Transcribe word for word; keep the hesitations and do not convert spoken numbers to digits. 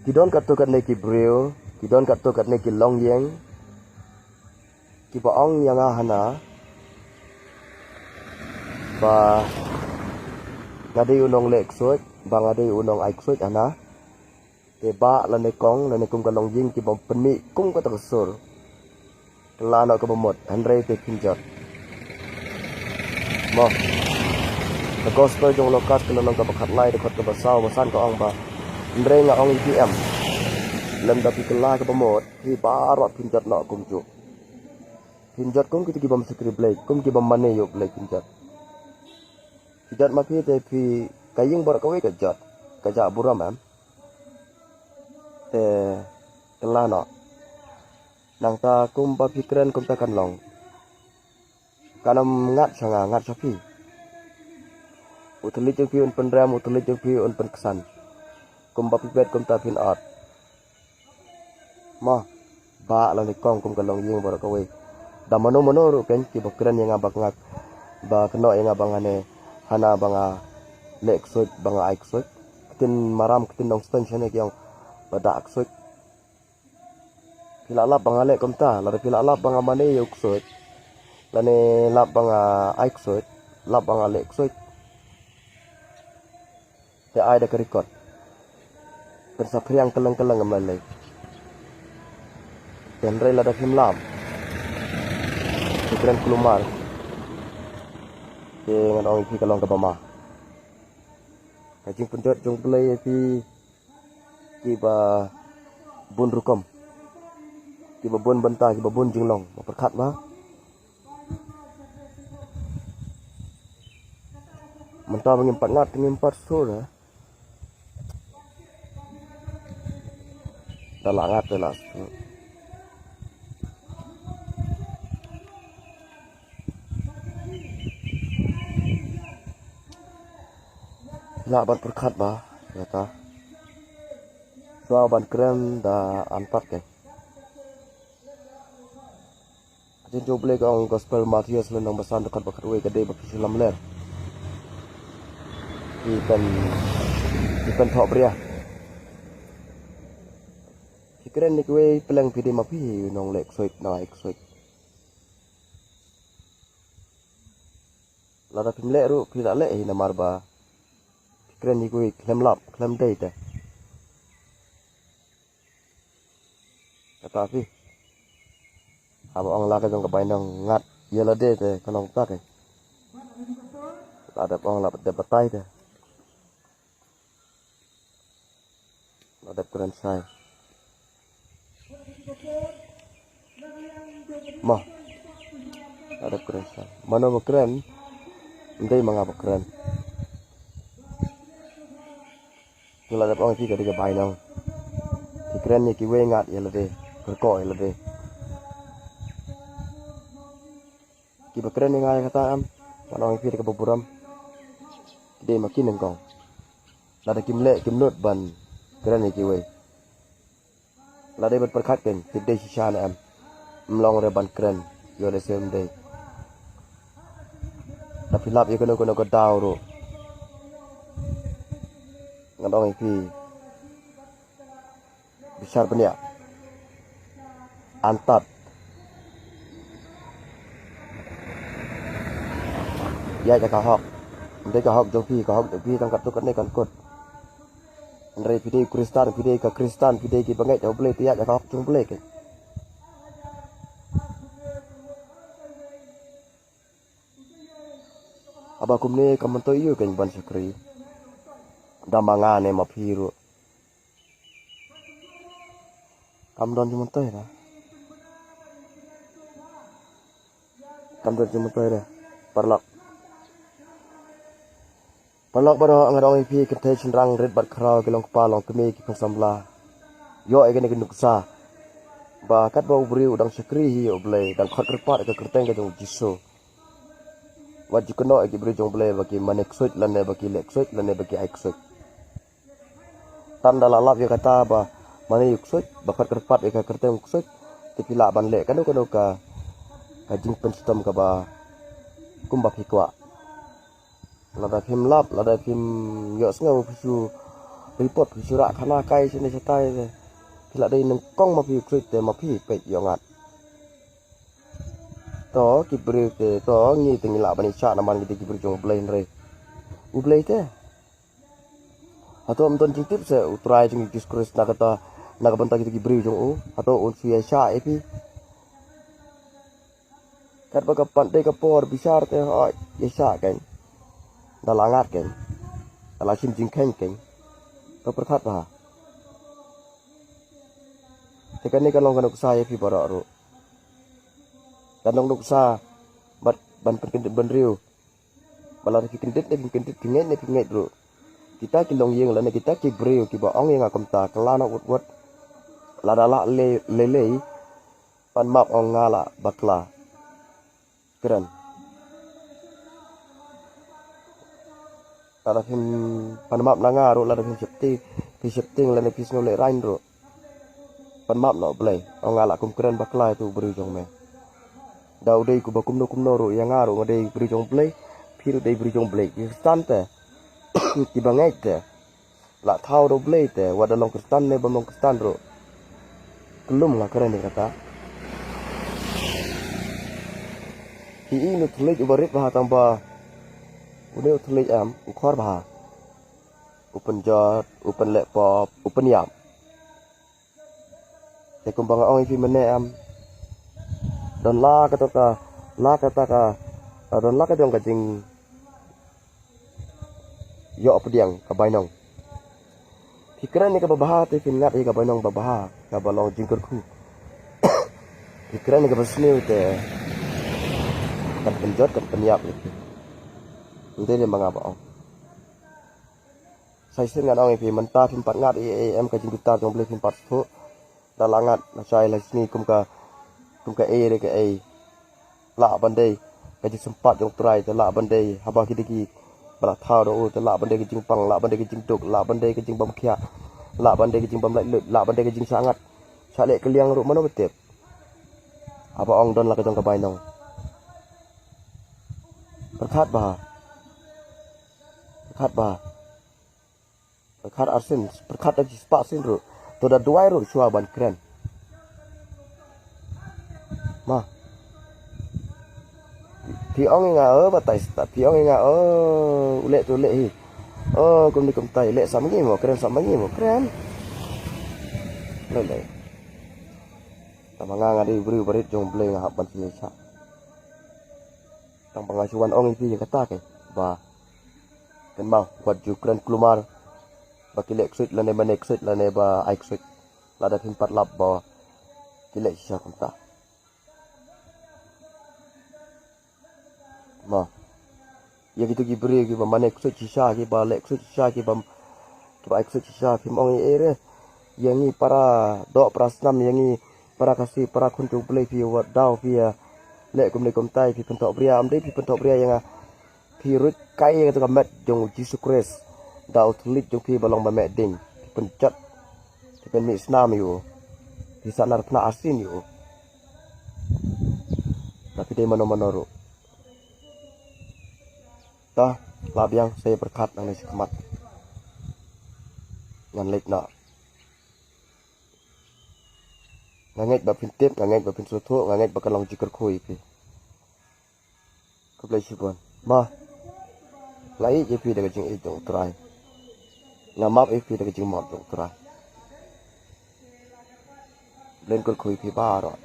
Ki don katto katne ki briew, ki don katto katne ki longïing, kiba ong ïa nga hana ba nga dei u nongleh ksuid, ba nga dei u nongai ksuid hana. Te bah lane kong lane kum ka longïing kiba pynmih kum kata ka sur, kylla noh kaba mut, hynrei te phin jot. Mo, ka gospel jong u Lukas ka lynnong kaba khatlai, dkhot kaba saw bad san ka ong ba, hynrei nga ong ïa phi em, lymda phi kylla kaba mut, phi baroh phin jot noh kumjuh. Phin jot kum kita ki bym shakri Blei, kum ki bym mane ïa u Blei phin jot. Phi jot ma phi te phi, ka ïing baroh kawei ka jot, ka jah burom em. Te kylla noh. Nangta kumba phi kren kumta kan long. Kan ym ngat sha nga, ngat sha phi. U thylliej jong phi un pynrem, u thylliej jong phi un pynksan. Kumba phi bet kumta phin ot. Mo, bah lane kong kum ka longïing baroh kawei. Da mano mano ruh kein kiba kren ïa nga ba nga, ba kynnoh ïa nga ba nga ne hana ba nga leh ksuid, ba nga ai ksuid. Ktien Maram, ktien Nongstoiñ shane ki ong ba dah ksuid. Phi lah lap ba nga leh kumta, lada phi lah lap ba nga mane ïa u ksuid, lane lap ba nga ai ksuid, lap ba nga leh ksuid, te ai da ka record. Pynsaphriang kylleng kylleng ym lei lei. Te hynrei lada phim lap, phi kren kulmar, te ngan ong ïa phi ka long kaba ma. Ka jingpynjot jong U Blei ïa phi kiba bun rukom, kiba bun bynta, kiba bun jinglong, ba pyrkhat ba mynta ba ngim pat ngat, ngim pat sur, eh. Da la ngat, da la sur. Lah ban pyrkhat ba ïa ta. Shuwa ban kren da an pat kein. Ka jingïathuh U Blei ka ong, Gospel Mathaios lynnong ba san, dkhot ba khatwei, ka dei ba phi shu lamler, phi pyn, phi pynthohbria. Phi kren ïa kiwei, pleng phi dei ma phi hi u nongleh ksuid, nongai ksuid. Lada phim leh ruh phi la leh hi namar ba phi kren ïa kiwei khlem lap, khlem dei te. Kata phi. Haba ong la ka jong ka bainong ngat ïa lade te ka long ta kein. La dep ong la dep batai te. La dep kren shai. Mo. La dep kren shai. Mano ba kren? Ym dei ma nga ba kren. Nga la dep ong ïa phi ka dei ka bainong. Phi kren ïa kiwei ngat ïa lade, kyrkoh ïa lade. Kiba kren ïa nga ïa kata em, ngan ong ïa phi da kaba burom, ki dei ma ki nyngkong. Lada kim leh kim nud ban kren ïa kiwei. Lada dei ban pyrkhat kein, tip dei shisha ne em. Ym long re ban kren ïa lade, shisha ym dei. Lada phi lap ïa kano kano ka daw ruh, ngan ong ïa phi, bishar bniah. Antad. Ïaid da ka hok. Ym dei ka hok jong phi, ka hok jong phi tang katto katne kan kut. Hynrei phi dei u Khristan, phi dei ka Khristan, phi dei kiba ngeit ha U Blei, te ïaid da ka hok jong U Blei kein. Haba kumne ka myntoi ïa u kein ban shakri. Da ma nga ne ma phi ruh. Kam don jingmyntoi re. Kam don jingmyntoi re. Paralok. Paralok baroh, nga ong ïa phi, kynthei shynrang, rit bad khraw, ki long kpa long kmie, ki khun samla, ïoh ïa kane ka nuksa ba katba u briew u dang shakri hi ïa U Blei, dang khot kyrpad ïa ka kyrteng ka jong U Jisu, wat ju kynnoh ïa ki briew jong U Blei ba ki mane ksuid lane ba ki leh ksuid lane ba ki ai ksuid. Tang da la lap ïa kata ba mane ïa u ksuid, ba khot kyrpad ïa ka kyrteng u ksuid, te phi lah ban leh kano kano ka, ka jingpynshitom kaba kumba phi kwah. Lada phim lap, lada phim ïohsngew, phi shu Phi pop phi shu rah khana kai shane shatai te. Phi la dei nyngkong ma phi ksuid te ma phi peit ïoh ngat. To ki briew te to ngi te ngi lah ban ïashah namar ngi te ki briew jong U Blei hynrei U Blei te. Hato ym don jingtip seh U Trai jong ngi Jisu Khrist na kata na ka bynta kita ki briew jong u. Hato un shu ïashah ïa phi. Katba ka pat dei ka por bishar te hooid ïashah kein. Da la ngat kein. Da la shim jingkheiñ kein. To pyrkhat bha. Te kane ka long ka nuksa ïa phi baroh ruh. Ka long nuksa bad ban pynkyndit bynriew. Ba lada phi kyndit ne phi kyndit, phi ngeit ne phi ngeit ruh, kita ki longïing lane kita ki briew kiba ong ïa nga kumta, kylla noh wut wut. Lada lah lei lei lei, pan map ong nga lah bakla. Kren. Lada phim pan map na nga ruh, lada phim sheptieng, phi sheptieng lane phi sngewlehrain ruh, pan map noh Blei, ong nga lah kum kren bakla ïa utu u briew jong me. Da u dei kumba kumno kumno ruh, ïa nga ruh nga dei briew jong Blei, phi ruh dei briew jong Blei. Ki Khristan te, kiba ngeit te, la thaw da u Blei te, wat da long Khristan ne bym long Khristan ruh, kyllum nga kren ïa kata. Phi i une u thylliej uba rit bha, tang ba une u thylliej em u khor bha, u pynjot, u pynleh pop, u pynïap. Te kumba nga ong ïa phi mynne em, don la kata ka, la kata ka, don la ka jong ka jingïoh pdiang ka bainong. Phi kren ïa kaba bha te phin ngat ïa ka bainong ba bha, kaba long jingkyrkhu. Phi kren ïa kaba sniew te kan pynjot, kan pynïap ïa phi. Ym dei ne ma nga ba ong. Sa shisien ngan ong ïa phi, mynta phim pat ngat ei ei em, ka jingbitar jong U Blei phim pat sngewthuh. Da la ngat lashai lashisngi kum ka, kum kaei re kaei. Lah ban dei ka jingsympat jong U Trai, te lah ban dei haba ki dei kiba la thaw da u, te lah ban dei ka jingpang, lah ban dei ka jingduk, lah ban dei ka jingbymkhia, lah ban dei ka jingbymlaitluid, lah ban dei ka jingshah ngat, shah leh kylliang ruh, mano ba tip. Haba ong don la ka jong ka bainong. Pyrkhat bha. Pyrkhat bha. Pyrkhat arsien, pyrkhat da shispah sien ruh. To da duwai ruh shuwa ban kren. Ma. Phi ong ïa nga, oh, batai stad. Phi ong ïa nga, oh, u leh to leh hi. Oh, kumne kumtai, leh sa ma ngi mo, kren sa ma ngi mo, kren. Leh leh. Tang ba nga nga dei u briew ba rit jong U Blei, nga hap ban sngewsih. Tang ba nga shu wan ong ïa phi ïa kata ke ba kynmaw, wat ju kren kulmar ba ki leh ksuid lane mane ksuid lane ba ai ksuid. Lada phim pat lap ba ki leh shisha kumta. Mo. Ïa kito ki briew kiba mane ksuid shisha, kiba leh ksuid shisha, kiba, kiba ai ksuid shisha, phim ong ei ei re. Ïa ngi para doh para snam, ïa ngi para Khasi, para khun jong U Blei, phi wat daw phi ïa leh kumne kumtai, phi pynthok bria, ym dei phi pynthok bria ïa nga. Phi ruid kai ïa kato ka met jong u Jisu Khrist da u thylliej jong phi ba long ba meh ding. Phi pynjot, phi pynmih snam ïa u, phi sahnarphna arsien ïa u. Ba phi dei mano mano ruh. Ta, la biang, sa ïa pyrkhat nangne shakhmat. Ngan leit noh. Nga ngeit ba phin tip, nga ngeit ba phin sngewthuh, nga ngeit ba ka long jingkyrkhu ïa phi. Khublei shibun. Ma, nga ïeit ïa phi da ka jingïeit jong U Trai. Nga map ïa phi da ka jingmap jong U Trai. Blei un kyrkhu ïa phi baroh.